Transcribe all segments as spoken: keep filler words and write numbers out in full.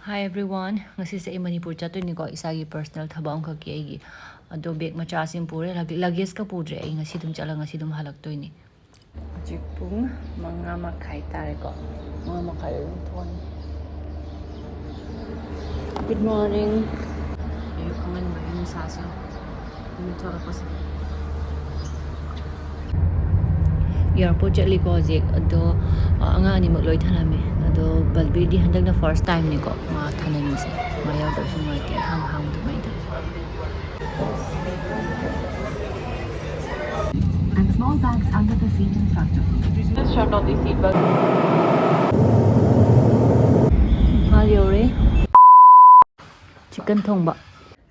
Hi everyone, ꯉꯁꯤꯁꯦ ꯑꯩ ꯃꯅꯤꯄꯨꯔ ꯆꯠꯇꯣꯏꯅꯤꯀꯣ, ꯏꯁꯥꯒꯤ personal ꯊꯕꯛ ꯑꯃꯈꯛꯀꯤ ꯑꯩꯒꯤ꯫ ꯑꯗꯣ bag ꯃꯆꯥꯁꯤꯃ ꯄꯨꯔꯦ, lug-, luggage-ꯀ ꯄꯨꯗ꯭ꯔꯦ꯫ ꯑꯩ ꯉꯁꯤ ꯑꯗꯨꯝ ꯆꯠꯂꯒ ꯉꯁꯤ ꯑꯗꯨꯝ ꯍꯜꯂꯛꯇꯣꯏꯅꯤ꯫ ꯍꯧꯖꯤꯛ ꯄꯨꯡ ꯃꯉꯥ ꯃꯈꯥꯏ ꯇꯥꯔꯦꯀꯣ꯫ ꯃꯉꯥ ꯃꯈꯥꯏꯗ ꯑꯗꯨꯝ ꯊꯣꯛꯑꯅꯤ꯫ Good morning. ꯑꯌꯨꯛ ꯑꯉꯟꯕꯒꯤ ꯅꯨꯡꯁꯥꯁꯦ ꯅꯨꯃꯤꯠ ꯊꯣꯛꯂꯛꯄꯁꯦ꯫ Airport ꯆꯠꯂꯤꯀꯣ ꯍꯧꯖꯤꯛ꯫ ꯑꯗꯣ, ꯑ, ꯑꯉꯥꯡ ꯑꯅꯤꯃꯛ ꯂꯣꯏ ꯊꯅꯝꯃꯦ꯫ ꯑꯗꯣ ꯕꯜꯕꯤꯗꯤ ꯍꯟꯗꯛꯅ first time-ꯅꯤꯀꯣ ꯃꯥ ꯊꯅꯝꯃꯤꯁꯦ꯫ ꯃꯥ ꯌꯥꯎꯗꯕꯁꯨ ꯅꯨꯡꯉꯥꯏꯇꯦ, ꯑꯉꯥꯡ ꯑꯍꯥꯟꯕꯗꯨ ꯑꯗꯨꯃꯥꯏꯅ ꯇꯧꯋꯤ꯫ And small bags under the seat in front of you. Please turn on the seat belt. Imphal ꯌꯧꯔꯦ꯫ Chicken ꯊꯣꯡꯕ꯫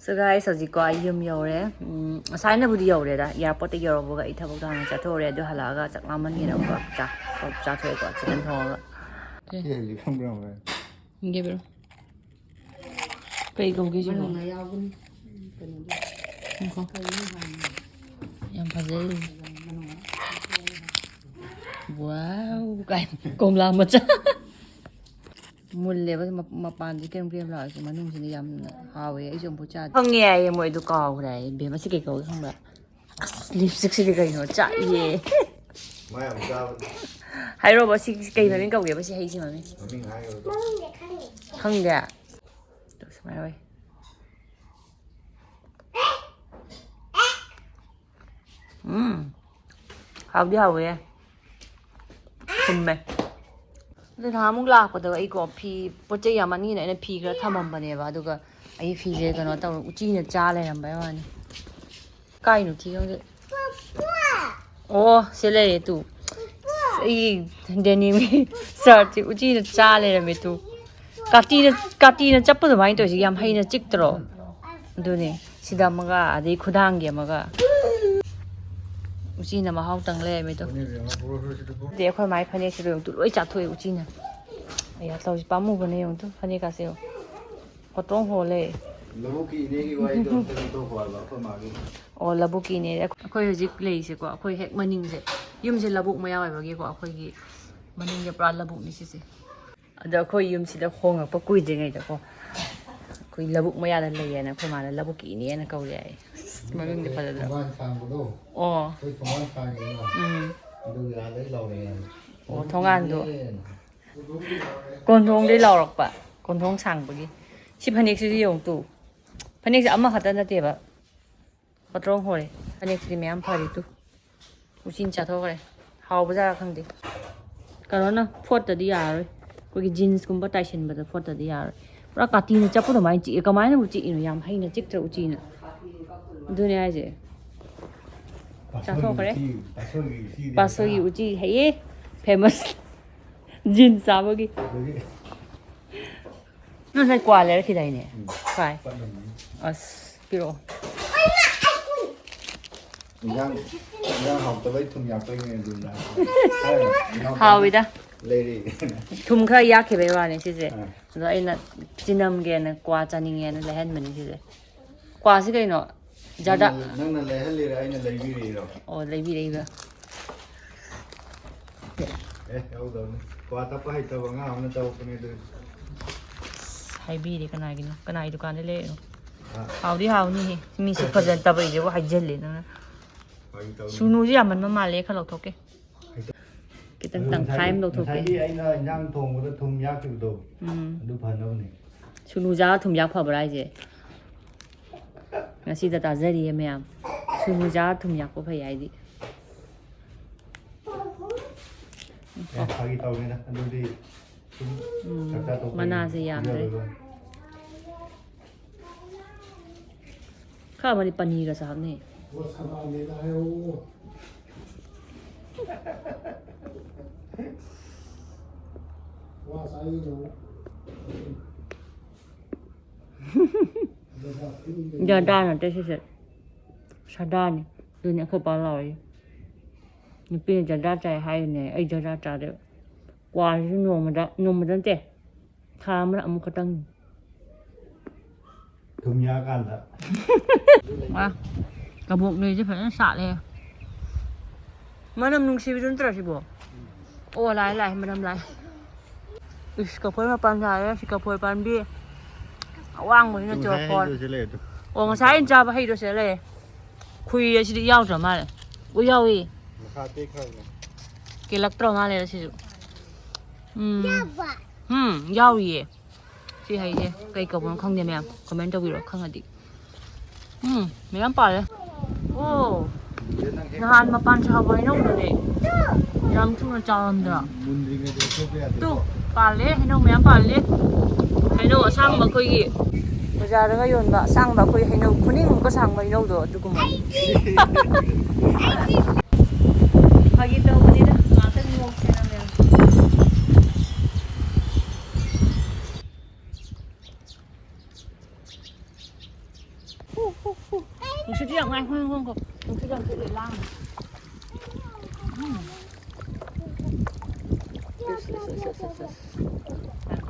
So guys, ꯍꯧꯖꯤꯛꯀꯣ ꯑꯩ ꯌꯨꯝ ꯌꯧꯔꯦ꯫ ꯎꯝ, ꯉꯁꯥꯏꯅꯕꯨꯗꯤ ꯌꯧꯔꯦꯗ꯫ Airport-ꯇ ꯌꯧꯔꯛꯄꯒ ꯑꯩ ꯊꯕꯛꯇꯣ ꯍꯥꯟꯅ ꯆꯠꯊꯣꯛꯎꯔꯦ꯫ ꯑꯗꯨ ꯍꯜꯂꯛꯑꯒ ꯆꯥꯛ ꯂꯥꯝꯃꯟꯒꯤꯅꯀꯣ ꯆꯥꯛ ꯆꯥꯊꯣꯛꯑꯦꯀꯣ, chicken ꯊꯣꯡꯉꯒ꯫ ꯁꯤ ꯍꯧꯖꯤꯛ ꯈꯪꯕ꯭ꯔꯥ ꯍꯪꯕ꯭ꯔꯥ? ꯌꯦꯡꯒꯦ ꯕ꯭ꯔꯣ꯫ ꯀꯩ ꯀꯧꯒꯦ ꯁꯤꯕꯣ? ꯃꯅꯨꯡꯗ ꯌꯥꯎꯕꯅꯤ꯫ ꯀꯩꯅꯣꯗꯣ꯫ ꯉꯥꯏꯈꯣ꯫ ꯀꯩꯅꯣ ꯍꯥꯏꯕꯅꯤ꯫ ꯌꯥꯝ ꯐꯖꯩ꯫ ꯃꯅꯨꯡꯗ꯫ Wow ꯀꯥꯏ ꯀꯣꯝꯂꯥ ꯃꯆꯥ꯫ ꯃꯨꯜꯂꯦꯕ ꯃ-, ꯃꯄꯥꯟꯁꯤ ꯀ꯭ꯔꯦꯝ ꯀ꯭ꯔꯦꯝ ꯂꯥꯎꯔꯤꯁꯦ, ꯃꯅꯨꯡꯁꯤꯗꯤ ꯌꯥꯝꯅ ꯍꯥꯎꯋꯦ꯫ ꯑꯩꯁꯨ ꯑꯃꯨꯛꯐꯥꯎ ꯆꯥꯗ꯭ꯔꯤ꯫ ꯈꯪꯉꯦ ꯍꯥꯏꯌꯦ ꯃꯣꯏꯗꯣ, ꯀꯥꯎꯈ꯭ꯔꯦ ꯍꯥꯏꯌꯦ꯫ ꯏꯕꯦꯝꯃ ꯁꯤ ꯀꯩ ꯀꯧꯒꯦ ꯈꯪꯕ꯭ꯔꯥ? ꯑꯁ, lipstick-ꯁꯤꯗꯤ ꯀꯩꯅꯣ ꯆꯥꯛꯏꯌꯦ꯫ ꯃꯥ ꯌꯥꯝ ꯆꯥꯕꯅꯤ꯫ ꯍꯥꯏꯔꯣꯕ ꯁꯤ ꯀꯩ ꯃꯃꯤꯡ ꯀꯧꯒꯦꯕ ꯁꯤ ꯍꯩꯁꯤ ꯃꯃꯤꯡ? ꯃꯃꯤꯡ ꯍꯥꯏꯒꯅꯨ꯫ ꯈꯪꯗꯦ꯫ ꯇꯨ ꯁꯨꯃꯥꯏꯅ ꯑꯣꯏ꯫ ꯎꯝ꯫ ꯍꯥꯎꯗꯤ ꯍꯥꯎꯋꯦ꯫ ꯊꯨꯝꯃꯦ꯫ ꯑꯗꯨ ꯅꯍꯥꯟꯃꯨꯛ ꯂꯥꯛꯄꯗꯣ ꯑꯩꯀꯣ ꯐꯤ, ꯄꯣꯠ ꯆꯩ ꯌꯥꯝꯃꯟꯒꯤꯅ ꯑꯩꯅ ꯐꯤ ꯈꯔ ꯊꯝꯃꯝꯕꯅꯦꯕ꯫ ꯑꯗꯨꯒ ꯑꯩ ꯐꯤꯁꯦ ꯀꯩꯅꯣ ꯇꯧꯔ ꯎꯆꯤꯅ ꯆꯥ ꯂꯩꯔꯝꯕꯩ ꯋꯥꯅꯤ꯫ ꯀꯥꯏꯅꯣ ꯊꯤ ꯈꯪꯗꯦ꯫ ꯑꯣ ꯁꯤ ꯂꯩꯔꯦ ꯇꯨ꯫ ꯑꯩꯒꯤ denim-ꯒꯤ shirt-ꯁꯦ ꯎꯆꯤꯅ ꯆꯥ ꯂꯩꯔꯝꯃꯦ ꯇꯨ꯫ ꯀꯥꯇꯤꯅ, ꯀꯥꯇꯤꯅ ꯆꯞꯄ ꯑꯗꯨꯃꯥꯏꯅ ꯇꯧꯔꯤꯁꯦ ꯌꯥꯝ ꯍꯩꯅ ꯆꯤꯛꯇ꯭ꯔꯣ? ꯑꯗꯨꯅꯦ꯫ ꯁꯤꯗ ꯑꯃꯒ, ꯑꯗꯩ ꯈꯨꯗꯥꯡꯒꯤ ꯑꯃꯒ꯫ ꯎꯆꯤꯅ ꯃꯍꯥꯎ ꯇꯪ ꯂꯩꯔꯝꯃꯦ ꯇꯨ꯫ ꯑꯗꯩ ꯑꯩꯈꯣꯏ ꯃꯥꯏ ꯐꯅꯦꯛꯁꯤꯗ ꯌꯦꯡꯉꯨ ꯇꯨ, ꯂꯣꯏ ꯆꯥꯊꯣꯛꯑꯦ ꯎꯆꯤꯅ꯫ ꯑꯩꯌꯥ ꯇꯧꯔꯤꯁꯦ ꯄꯥꯝꯃꯨꯕꯅ ꯌꯦꯡꯉꯨ ꯇꯨ, ꯐꯅꯦꯛꯀꯥꯁꯦ ꯌꯦꯡꯉꯨ꯫ ꯍꯣꯇ꯭ꯔꯣꯡ ꯍꯣꯜꯂꯦ꯫ ꯂꯧꯕꯨꯛꯀꯤ ꯏꯅꯦꯒꯤ ꯋꯥꯔꯤꯗꯣ ꯑꯝꯇ ꯂꯤꯊꯣꯛꯈꯣ ꯍꯥꯏꯕ ꯑꯩꯈꯣꯏ ꯃꯥꯒꯤ꯫ ꯑꯣ, ꯂꯧꯕꯨꯛꯀꯤ ꯏꯅꯦ꯫ ꯑꯩꯈꯣꯏ ꯍꯧꯖꯤꯛ ꯂꯩꯔꯤꯁꯦꯀꯣ, ꯑꯩꯈꯣꯏ ꯍꯦꯛ ꯃꯅꯤꯡꯁꯦ, ꯌꯨꯝꯁꯦ ꯂꯧꯕꯨꯛ ꯃꯌꯥ ꯑꯣꯏꯕꯒꯤꯀꯣ, ꯑꯩꯈꯣꯏꯒꯤ ꯃꯅꯤꯡꯁꯦ ꯄꯨꯔꯥ ꯂꯧꯕꯨꯛꯅꯤ ꯁꯤꯁꯦ꯫ ꯑꯗꯣ ꯑꯩꯈꯣꯏ ꯌꯨꯝꯁꯤꯗ ꯍꯣꯡꯉꯛꯄ ꯀꯨꯏꯗ꯭ꯔꯤꯉꯩꯗꯀꯣ, ꯑꯩꯈꯣꯏ ꯂꯧꯕꯨꯛ ꯃꯌꯥꯗ ꯂꯩꯌꯦꯅ ꯑꯩꯈꯣꯏ ꯃꯥꯅ ꯂꯧꯕꯨꯛꯀꯤ ꯏꯅꯦꯅ ꯀꯧꯔꯦ ꯍꯥꯏ꯫ ꯑꯁ, ꯃꯃꯤꯡꯗꯤ ꯐꯖꯗ꯭ꯔꯥ? ꯊꯣꯡꯒꯥꯟ ꯁꯥꯡꯕꯗꯣ꯫ ꯑꯣ꯫ ꯑꯩꯈꯣꯏ ꯊꯣꯡꯒꯥꯟ ꯁꯥꯡꯉꯤꯗꯅ꯫ ꯎꯝ꯫ ꯑꯗꯨꯒꯤ ꯑꯥꯗꯩ ꯂꯧꯔꯛꯑꯦ ꯍꯥꯏ꯫ ꯑꯣ, ꯊꯣꯡꯒꯥꯟꯗꯣ꯫ ꯏꯅꯦꯅ꯫ ꯀꯣꯟꯊꯣꯡꯗꯩ ꯂꯧꯔꯛꯄ꯫ ꯀꯣꯟꯊꯣꯡ ꯁꯥꯡꯕꯒꯤ꯫ ꯁꯤ ꯐꯅꯦꯛꯁꯤꯁꯨ ꯌꯦꯡꯉꯨ ꯇꯨ꯫ ꯐꯅꯦꯛꯁꯦ ꯑꯃꯈꯛꯇ ꯅꯠꯇꯦꯕ꯫ ꯄꯇ꯭ꯔꯣꯡ ꯍꯣꯔꯦ꯫ ꯐꯅꯦꯛꯁꯤꯗꯤ ꯃꯌꯥꯝ ꯐꯔꯤ ꯇꯨ꯫ ꯎꯆꯤꯅ ꯆꯥꯊꯣꯛꯈ꯭ꯔꯦ꯫ ꯍꯥꯎꯕꯖꯥꯔꯥ ꯈꯪꯗꯦ꯫ ꯀꯩꯅꯣꯅ ꯐꯣꯠꯇꯗꯤ ꯌꯥꯔꯔꯣꯏ꯫ ꯑꯩꯈꯣꯏꯒꯤ ꯖꯤꯟꯁꯀꯨꯝꯕ ꯇꯥꯏꯁꯤꯟꯕꯗ ꯐꯣꯠꯇꯗꯤ ꯌꯥꯔꯣꯏ꯫ ꯄꯨꯔꯥ ꯀꯥꯇꯤꯅ ꯆꯞꯄ ꯑꯗꯨꯃꯥꯏꯅ ꯆꯤꯛꯑꯦ꯫ ꯀꯃꯥꯏꯅꯕꯨ ꯆꯤꯛꯏꯅꯣ? ꯌꯥꯝ ꯍꯩꯅ ꯆꯤꯛꯇ꯭ꯔ ꯎꯆꯤꯅ꯫ ꯑꯗꯨꯅꯦ ꯍꯥꯏꯁꯦ꯫ ꯄꯥꯁꯣꯏꯒꯤ ꯆꯥꯊꯣꯛꯈ꯭ꯔꯦ꯫ ꯎꯆꯤ, ꯄꯥꯁꯣꯏꯒꯤ ꯎꯆꯤꯗꯤ ꯄꯥꯁꯣꯏꯒꯤ ꯍꯩꯇ꯭ꯔꯥ? ꯎꯆꯤ ꯍꯩꯌꯦ꯫ ꯐꯦꯃꯁ꯫ ꯖꯤꯟꯁ ꯆꯥꯕꯒꯤ꯫ ꯑꯗꯒꯤ ꯅꯪ ꯉꯁꯥꯏ ꯀ꯭ꯋꯥ ꯂꯩꯔꯛꯈꯤꯗꯥꯏꯅꯦ? ꯎꯝ꯫ ꯀꯥꯏ? ꯄꯠꯂꯝꯃꯅꯤ꯫ ꯑꯁ, ꯄꯤꯔꯛꯑꯣ꯫ ꯏꯟꯖꯥꯡ, ꯏꯟꯖꯥꯡ ꯍꯥꯎꯇꯕꯩ ꯊꯨꯝ ꯌꯥꯛꯄꯩꯅꯦ ꯑꯗꯨꯅ꯫ ꯍꯥꯎꯋꯤꯗ꯫ ꯂꯩꯔꯤ꯫ ꯊꯨꯝ ꯈꯔ ꯌꯥꯛꯈꯤꯕꯩ ꯋꯥꯅꯦ ꯁꯤꯁꯦ꯫ ꯑꯥ꯫ ꯑꯗꯣ ꯑꯩꯅ ꯆꯤꯅꯝꯒꯦꯅ ꯀ꯭ꯋꯥ ꯆꯥꯅꯤꯡꯉꯦꯅ ꯂꯩꯍꯟꯕꯅꯦ ꯁꯤꯁꯦ꯫ ꯀ꯭ꯋꯥꯁꯤ ꯀꯩꯅꯣ? ꯖꯔꯗꯥ꯫ ꯅꯪꯅ, ꯅꯪꯅ ꯂꯩꯍꯜꯂꯤꯔ ꯑꯩꯅ ꯂꯩꯕꯤꯔꯤꯔꯣ? ꯑꯣ, ꯂꯩꯕꯤꯔꯛꯏꯕ꯫ ꯑꯦ, ꯌꯥꯎꯗꯕꯅꯤ꯫ ꯀ꯭ꯋꯥ ꯊꯛꯄ ꯍꯩꯇꯕ ꯑꯉꯥꯡ ꯑꯃꯅ ꯇꯧꯔꯛꯄꯅꯦ ꯑꯗꯨ꯫ ꯍꯥꯏꯕꯤꯔꯦ ꯀꯅꯥꯒꯤꯅꯣ? ꯀꯅꯥꯒꯤ ꯗꯨꯀꯥꯟꯗ ꯂꯩꯔꯤꯅꯣ? ꯑꯥ꯫ ꯍꯥꯎꯗꯤ ꯍꯥꯎꯅꯤꯍꯦ꯫ ꯃꯤꯁꯦ ꯐꯖꯅ ꯇꯕꯛꯏꯁꯤꯕꯨ ꯍꯥꯏꯖꯤꯜꯂꯦ ꯅꯪꯅ꯫ ꯐꯥꯒꯤ ꯇꯧꯅꯤ꯫ ꯁꯨꯅꯨꯁꯦ ꯌꯥꯝꯃꯟꯕ ꯃꯥꯜꯂꯦ, ꯈꯔ ꯂꯧꯊꯣꯛꯀꯦ꯫ ꯈꯤꯇꯪ ꯑꯗꯨ ꯇꯪꯈꯥꯏ ꯑꯃ ꯉꯁꯥꯏꯒꯤ, ꯂꯧꯊꯣꯛꯀꯦ꯫ ꯉꯁꯥꯏꯒꯤ ꯑꯩꯅ ꯏꯟꯖꯥꯡ ꯊꯣꯡꯕꯗ ꯊꯨꯝ ꯌꯥꯛꯈꯤꯕꯗꯣ, ꯎꯝ꯫ ꯑꯗꯨ ꯐꯅꯕꯅꯦ꯫ ꯁꯨꯅꯨ ꯆꯥꯔ ꯊꯨꯝ ꯌꯥꯛ ꯐꯕ꯭ꯔꯥ ꯍꯥꯏꯁꯦ? ꯉꯁꯤꯗ ꯇꯥꯖꯔꯤꯌꯦ ꯃꯌꯥꯝ꯫ ꯁꯨꯅꯨ ꯆꯥꯔ ꯊꯨꯝ ꯌꯥꯛꯄ ꯐꯩ ꯍꯥꯏꯗꯤ꯫ ꯑꯦ, ꯐꯥꯒꯤ ꯇꯧꯅꯤꯗ꯫ ꯑꯗꯨꯗꯤ ꯁꯨꯝ ꯎꯝ, ꯆꯥꯛꯆꯥ ꯇꯣꯛꯄꯒꯤ ꯃꯅꯥꯁꯦ ꯌꯥꯝꯗ꯭ꯔꯦ꯫ ꯄꯤꯖꯕꯩ ꯋꯥꯅꯤ꯫ ꯈꯔ ꯑꯃꯗꯤ ꯄꯅꯤꯔꯒꯁꯨ ꯍꯥꯞꯅꯩ꯫ ꯖꯔꯗꯥ ꯅꯠꯇꯦ ꯁꯤꯁꯦ, ꯁꯥꯗꯥꯅꯤ꯫ ꯑꯗꯨꯅꯦ ꯑꯩꯈꯣꯏ ꯄꯥ ꯂꯥꯎꯔꯤ꯫ ꯅꯨꯄꯤꯅ ꯖꯔꯗꯥ ꯆꯥꯏ ꯍꯥꯏꯔꯤꯅꯦ, ꯑꯩ ꯖꯔꯗꯥ ꯆꯥꯗꯦ꯫ ꯀ꯭ꯋꯥꯁꯤꯁꯨ ꯅꯣꯡꯃꯗ, ꯅꯣꯡꯃꯗ ꯅꯠꯇꯦ, ꯊꯥ ꯑꯃꯗ ꯑꯃꯨꯛ ꯈꯛꯇꯪ꯫ ꯊꯨꯝ ꯌꯥꯛꯑꯀꯥꯟꯗ꯫ ꯋꯥ, ꯀꯕꯣꯛ ꯂꯩꯁꯦ ꯐꯖꯅ ꯁꯥꯠꯂꯦ꯫ ꯃꯅꯝ ꯅꯨꯡꯁꯤꯕꯤꯗꯨ ꯅꯠꯇ꯭ꯔꯣ ꯁꯤꯕꯣ? ꯑꯣ, ꯂꯥꯛꯑꯦ, ꯂꯥꯛꯑꯦ, ꯃꯅꯝ ꯂꯥꯛꯑꯦ꯫ ꯏꯁ, ꯀꯐꯣꯏ ꯃꯄꯥꯟ ꯁꯥꯔꯦ꯫ ꯁꯤ ꯀꯐꯣꯏ ꯄꯥꯟꯕꯤ ꯑꯋꯥꯡꯕꯁꯤꯅ ꯉꯁꯥꯏ ꯆꯣꯔꯐꯣꯟ꯫ ꯍꯩꯗꯣ ꯁꯤ ꯂꯩꯔꯦ꯫ ꯑꯣ, ꯉꯁꯥꯏ ꯑꯩꯅ ꯆꯥꯕ ꯍꯩꯗꯣ ꯁꯤꯗ ꯂꯩꯔꯦ꯫ ꯈꯨꯏꯔꯦ ꯁꯤꯗꯤ ꯌꯥꯎꯗ꯭ꯔ ꯃꯥꯜꯂꯦ꯫ ꯎ ꯌꯥꯎꯏ꯫ ꯃꯈꯥ ꯇꯦꯛꯈ꯭ꯔꯕꯅꯦ꯫ ꯀꯦꯜꯂꯛꯇ꯭ꯔ ꯃꯥꯜꯂꯦ ꯁꯤꯁꯨ꯫ ꯎꯝ꯫ ꯎꯝ, ꯌꯥꯎꯔꯤꯌꯦ꯫ ꯁꯤ ꯍꯩꯁꯦ ꯀꯩ ꯀꯧꯕꯅꯣ ꯈꯪꯗꯦ ꯃꯌꯥꯝ꯫ ꯀꯃꯦꯟ ꯇꯧꯕꯤꯔꯣ ꯈꯪꯉꯗꯤ꯫ ꯎꯝ, ꯃꯌꯥꯝ ꯄꯥꯜꯂꯦ꯫ ꯑꯣ, ꯅꯍꯥꯟ ꯃꯄꯥꯟ ꯁꯥꯕ ꯍꯩꯅꯧꯗꯨꯅꯦ꯫ ꯌꯥꯝ ꯊꯨꯅ ꯆꯥꯎꯔꯝꯗ꯭ꯔꯣ? ꯃꯨꯟꯗ꯭ꯔꯤꯉꯩꯗ ꯂꯧꯊꯣꯛꯄ ꯌꯥꯗꯦ꯫ ꯇꯨ, ꯄꯥꯜꯂꯦ, ꯍꯩꯅꯧ ꯃꯌꯥꯝ ꯄꯥꯜꯂꯦ꯫ ꯍꯩꯅꯧ ꯑꯁꯥꯡꯕ ꯑꯩꯈꯣꯏꯒꯤ ꯕꯖꯥꯔꯗꯒ ꯌꯣꯟꯕ ꯑꯁꯥꯡꯕ ꯑꯩꯈꯣꯏ ꯍꯩꯅꯧ ꯈꯨꯅꯤꯡꯃꯨꯛꯀ ꯁꯥꯡꯕ ꯍꯩꯅꯧꯗꯣ ꯑꯗꯨꯒꯨꯝꯕ꯫ ꯐꯥꯒꯤ ꯇꯧꯕꯅꯤꯗ, ꯉꯥꯛꯇꯪ ꯅꯣꯛꯁꯦꯅ ꯃꯌꯥꯝ꯫ ꯅꯨꯡꯁꯤꯠ ꯌꯥꯝ ꯉꯥꯏ, ꯉꯥꯏꯈꯣ, ꯉꯥꯏꯈꯣ꯫ ꯅꯨꯡꯁꯤꯠ ꯌꯥꯝ ꯁꯤꯠꯂꯦ, ꯂꯥꯡꯅꯨ꯫ ꯎꯝ꯫ ꯑꯁ, ꯑꯁ, ꯑꯁ, ꯑꯁ, ꯑꯁ꯫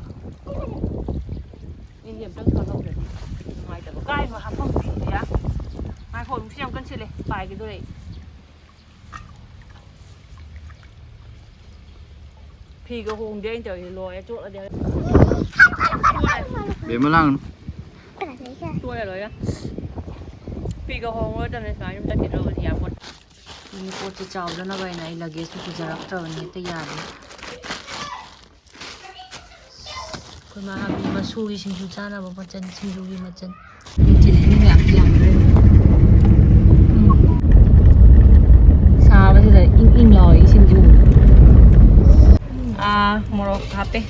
ꯏꯟꯗꯤ ꯑꯝꯇꯪ ꯊꯣꯛꯍꯧꯗ꯭ꯔꯗꯤ ꯅꯨꯡꯉꯥꯏꯇꯕ꯫ ꯀꯥꯏꯅꯣ ꯍꯥꯞꯐꯝ ꯊꯤꯔꯤꯁꯦ? ꯉꯥꯏꯈꯣ, ꯅꯨꯡꯁꯤꯠ ꯌꯥꯝ ꯀꯟ ꯁꯤꯠꯂꯦ, ꯄꯥꯏꯒꯤꯗꯣꯔꯦ ꯑꯩ꯫ ꯐꯤꯒ ꯍꯣꯡꯗꯦ ꯑꯩꯅ ꯇꯧꯔꯤꯁꯦ, ꯂꯣꯏꯔꯦ, ꯆꯣꯠꯂꯗꯤ꯫ ꯕꯦꯝꯃ ꯂꯥꯡꯒꯅꯨ꯫ ꯇꯣꯛꯑꯦ ꯂꯣꯏꯔꯦ꯫ ꯐꯤꯒ ꯍꯣꯡꯉꯔꯣꯏꯗꯕꯅꯦ ꯁꯨꯃꯥꯏꯅ ꯁꯨꯝ ꯆꯠꯈꯤꯗ꯭ꯔꯕꯗꯤ ꯌꯥꯄꯣꯠ꯫ ꯑꯩꯅ ꯄꯣꯠꯁꯦ ꯆꯥꯎꯗꯅꯕ ꯍꯥꯏꯅ ꯑꯩ luggage ꯁꯨ ꯄꯨꯖꯔꯛꯇ꯭ꯔꯕꯅꯤ, ꯍꯦꯛꯇ ꯌꯥꯗꯦ꯫ ꯑꯩꯈꯣꯏ ꯃꯥ ꯍꯥꯕꯤ ꯃꯁꯨꯒꯤ ꯁꯤꯡꯖꯨ ꯆꯥꯅꯕ ꯃꯆꯜ, ꯁꯤꯡꯖꯨꯒꯤ ꯃꯆꯜ꯫ ꯆꯤꯜꯂꯤ ꯃꯤ ꯃꯌꯥꯝꯁꯤ ꯌꯥꯝꯈ꯭ꯔꯦ꯫ ꯎꯝ꯫ ꯁꯥꯕꯁꯤꯗ ꯏꯪ ꯏꯪ ꯂꯥꯎꯔꯤ ꯏꯁꯤꯡꯁꯤ ꯎꯕꯗ꯫ ꯑꯥ, ꯃꯣꯔꯣꯛ ꯍꯥꯞꯄꯦ꯫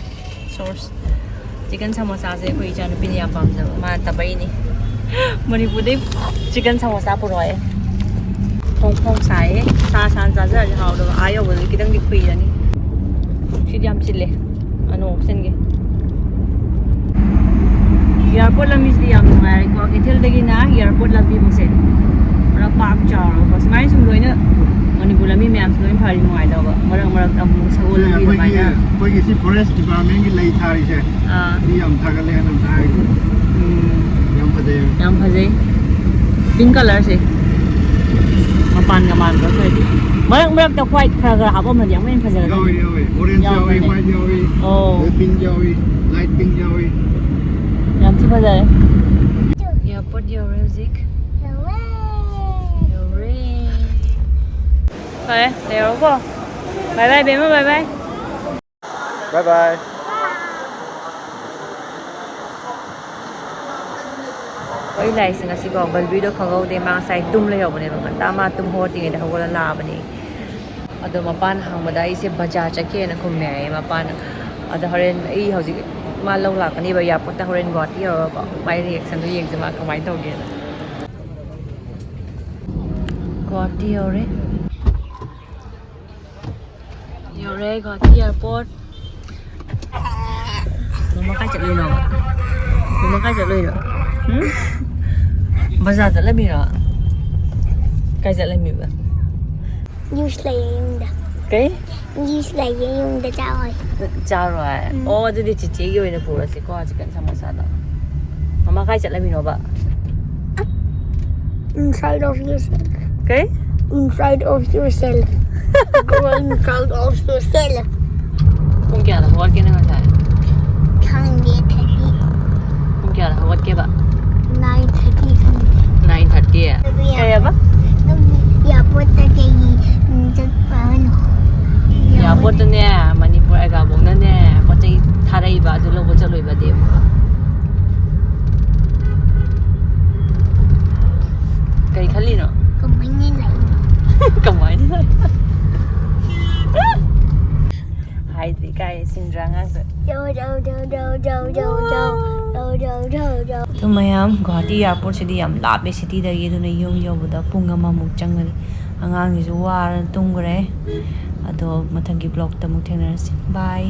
Sauce꯫ Chicken ꯁꯃꯣꯁꯥꯁꯦ ꯑꯩꯈꯣꯏ ꯏꯆꯥꯅꯨꯄꯤꯅ ꯌꯥꯝ ꯄꯥꯝꯖꯕ, ꯃꯥꯅ ꯇꯕꯩꯅꯤ꯫ ꯃꯅꯤꯄꯨꯔꯗꯩ chicken ꯁꯃꯣꯁꯥ ꯄꯨꯔꯛꯑꯦ꯫ ꯐꯣꯡ ꯐꯣꯡ ꯁꯥꯏꯌꯦ꯫ ꯁꯥ ꯁꯥꯅ ꯆꯥꯖꯔꯗꯤ ꯍꯥꯎꯗꯕ꯫ ꯑꯥ ꯌꯧꯕꯗꯗꯤ ꯈꯤꯇꯪꯗꯤ ꯈꯨꯏꯔꯅꯤ꯫ ꯅꯨꯡꯁꯤꯠ ꯌꯥꯝ ꯁꯤꯠꯂꯦ꯫ ꯑꯅꯣꯛ ꯎꯞꯁꯟꯒꯦ꯫ Airport ꯂꯝꯕꯤꯁꯤꯗꯤ ꯌꯥꯝ ꯅꯨꯡꯉꯥꯏꯔꯦꯀꯣ꯫ ꯀꯩꯊꯦꯜꯗꯒꯤꯅ airport ꯂꯝꯕꯤꯐꯥꯎꯁꯦ ꯄꯨꯔꯥ ꯄꯥꯛ ꯆꯥꯎꯔꯒꯀꯣ꯫ ꯁꯨꯃꯥꯏꯅ ꯁꯨꯝ ꯂꯣꯏꯅ ꯃꯅꯤꯄꯨꯔ ꯂꯝꯕꯤ ꯃꯌꯥꯝꯁꯦ ꯂꯣꯏꯅ ꯐꯔꯗꯤ ꯅꯨꯡꯉꯥꯏꯗꯧꯕ꯫ ꯃꯔꯛ ꯃꯔꯛꯇ ꯑꯃꯨꯛ ꯁꯒꯣꯜ ꯂꯝꯕꯤ ꯑꯩꯈꯣꯏꯒꯤ, ꯑꯗꯨꯃꯥꯏꯅ꯫ ꯑꯩꯈꯣꯏꯒꯤ ꯁꯤ forest department ꯀꯤ ꯂꯩ ꯊꯥꯔꯤꯁꯦ꯫ ꯑꯥ꯫ ꯃꯤ ꯌꯥꯝ ꯊꯥꯒꯠꯂꯦ ꯑꯗꯨꯝ ꯊꯥꯔꯤꯁꯦ꯫ ꯎꯝ꯫ ꯌꯥꯝ ꯐꯖꯩꯌꯦ꯫ ꯌꯥꯝ ꯐꯖꯩ꯫ Pink colour ꯁꯦ꯫ ꯃꯄꯥꯟꯒ ꯃꯥꯟꯕ꯭ꯔꯥ ꯈꯔꯗꯤ꯫ ꯃꯔꯛ ꯃꯔꯛꯇ white ꯈꯔ ꯈꯔ ꯍꯥꯞꯄꯝꯃꯗꯤ ꯑꯃꯨꯛ ꯍꯦꯟꯅ ꯐꯖꯒꯗꯕꯅꯤ꯫ ꯌꯥꯎꯋꯤ, ꯌꯥꯎꯋꯤ. Orange ꯌꯥꯎꯋꯤ, ꯌꯥꯎꯕꯅꯦ. White ꯌꯥꯎꯋꯤ, ꯑꯣ. Pink ꯌꯥꯎꯋꯤ, Light Pink ꯌꯥꯎꯋꯤ. ꯌꯥꯝ ꯊꯤ ꯐꯖꯔꯦ. Airport ꯌꯧꯔꯦ ꯍꯧꯖꯤꯛ. ꯌꯧꯔꯦ. ꯐꯔꯦ, ꯂꯩꯍꯧꯔꯣꯀꯣ. Bye bye, ꯕꯦꯝꯃ, bye bye. Bye bye. ꯑꯩ ꯂꯥꯏꯔꯤꯛꯁꯦ ꯉꯁꯤꯀꯣ, ꯕꯜꯕꯤꯗꯣ ꯈꯪꯍꯧꯗꯦ, ꯃꯥ ꯉꯁꯥꯏ ꯇꯨꯝ ꯂꯩꯍꯧꯕꯅꯦꯕ, ꯉꯟꯇꯥ ꯃꯥ ꯇꯨꯝ ꯍꯧꯒꯠꯇ꯭ꯔꯤꯉꯩꯗ ꯍꯧꯒꯠꯂ ꯂꯥꯛꯑꯕꯅꯦ. ꯑꯗꯣ ꯃꯄꯥꯅ ꯍꯪꯕꯗ ꯑꯩꯁꯦ ꯕꯖꯥꯔ ꯆꯠꯀꯦꯅ ꯈꯨꯝꯃꯦ ꯍꯥꯏꯌꯦ ꯃꯄꯥꯅ. ꯑꯗꯣ ꯍꯣꯔꯦꯟ ꯑꯩ ꯍꯧꯖꯤꯛ ꯃꯥ ꯂꯧ ꯂꯥꯛꯀꯅꯤꯕ ꯑꯦꯌꯥꯔꯄꯣꯔꯠꯇ, ꯍꯣꯔꯦꯟ ꯒꯨꯋꯥꯍꯥꯇꯤ ꯌꯧꯔꯒꯀꯣ, ꯃꯥꯏ ꯔꯤꯌꯦꯛꯁꯟꯗꯣ ꯌꯦꯡꯁꯦ, ꯃꯥ ꯀꯃꯥꯏꯅ ꯇꯧꯒꯦꯅ. ꯒꯨꯋꯥꯍꯥꯇꯤ ꯌꯧꯔꯦ. ꯌꯧꯔꯦ ꯒꯨꯋꯥꯍꯥꯇꯤ ꯑꯦꯌꯥꯔꯄꯣꯔꯠ. ꯃꯃꯥ ꯀꯥꯏ ꯆꯠꯂꯨꯏꯅꯣ? ꯃꯃꯥ ꯀꯥꯏ ꯆꯠꯂꯨꯏꯅꯣ? ꯎꯝ? ꯕꯖꯥꯔ ꯆꯠꯂꯝꯃꯤꯔꯣ? ꯀꯥꯏ ꯆꯠꯂꯝꯃꯤꯕ? Juice ꯂꯩꯌꯦ ꯌꯨꯝꯗ. ꯀꯩ? Juice ꯂꯩꯌꯦ ꯌꯨꯝꯗ ꯆꯥꯎꯋꯦ. ꯆꯥꯔꯣꯏ? ꯎꯝ. ꯑꯣ, ꯑꯗꯨꯗꯤ ꯆꯤꯆꯦꯒꯤ ꯑꯣꯏꯅ ꯄꯨꯔꯁꯤꯀꯣ, ꯆꯤꯛꯀꯟ ꯁꯃꯣꯁꯥꯗꯣ. ꯃꯃꯥ ꯀꯥꯏ ꯆꯠꯂꯝꯃꯤꯅꯣꯕ? Inside of yourself. ꯀꯩ? Inside of yourself. Go inside of yourself. ꯄꯨꯡ ꯀꯌꯥꯗ ꯍꯧꯒꯠꯀꯦ ꯅꯪ ꯉꯁꯥꯏ? ꯈꯪꯗꯦ, thirty. ꯄꯨꯡ ꯀꯌꯥꯗ ꯍꯧꯒꯠꯀꯦꯕ? Nine thirty ꯈꯪꯗꯦ. Nine thirty. ꯀꯩ ꯍꯥꯏꯕ? ꯑꯦꯌꯥꯔꯄꯣꯔꯠꯇꯒꯤ ꯆꯠꯄ ꯍꯥꯏꯅꯣ. ꯑꯦꯌꯥꯔꯄꯣꯔꯠꯇꯅꯦ, ꯃꯅꯤꯄꯨꯔ ꯑꯦꯒꯥꯕꯣꯡꯅꯅꯦ, ꯄꯣꯠ ꯆꯩ ꯊꯥꯔꯛꯏꯕ, ꯑꯗꯨ ꯂꯧꯕ ꯆꯠꯂꯨꯏꯕ ꯗꯦꯕ. ꯀꯩ ꯈꯜꯂꯤꯅꯣ? ꯀꯃꯥꯏꯅ ꯂꯩꯅꯣ? ꯀꯃꯥꯏꯅ? ꯍꯥꯏꯗ꯭ꯔꯤ ꯀꯥꯏ ꯁꯤꯡꯗ꯭ꯔꯥ ꯑꯉꯥꯡꯁꯦ. ꯗꯧ, ꯗꯧ, ꯗꯧ, ꯗꯧ, ꯗꯧ, ꯗꯧ, ꯗꯧ. ꯑꯗꯨ ꯃꯌꯥꯝ, ꯒꯨꯋꯥꯍꯥꯇꯤ ꯑꯦꯌꯥꯔꯄꯣꯔꯠꯁꯤꯗꯤ ꯌꯥꯝ ꯂꯥꯞꯄꯦ ꯁꯤꯇꯤꯗꯒꯤ, ꯑꯗꯨꯅ ꯌꯨꯝ ꯌꯧꯕꯗ ꯄꯨꯡ ꯑꯃꯃꯨꯛ ꯆꯪꯒꯅꯤ꯫ ꯑꯉꯥꯡꯁꯤꯁꯨ ꯋꯥꯔꯅ ꯇꯨꯝꯈ꯭ꯔꯦ꯫ ꯑꯗꯣ ꯃꯊꯪꯒꯤ ꯕ꯭ꯂꯣꯛꯇ ꯑꯃꯨꯛ ꯊꯦꯡꯅꯔꯁꯤ꯫ ꯕꯥꯏ꯫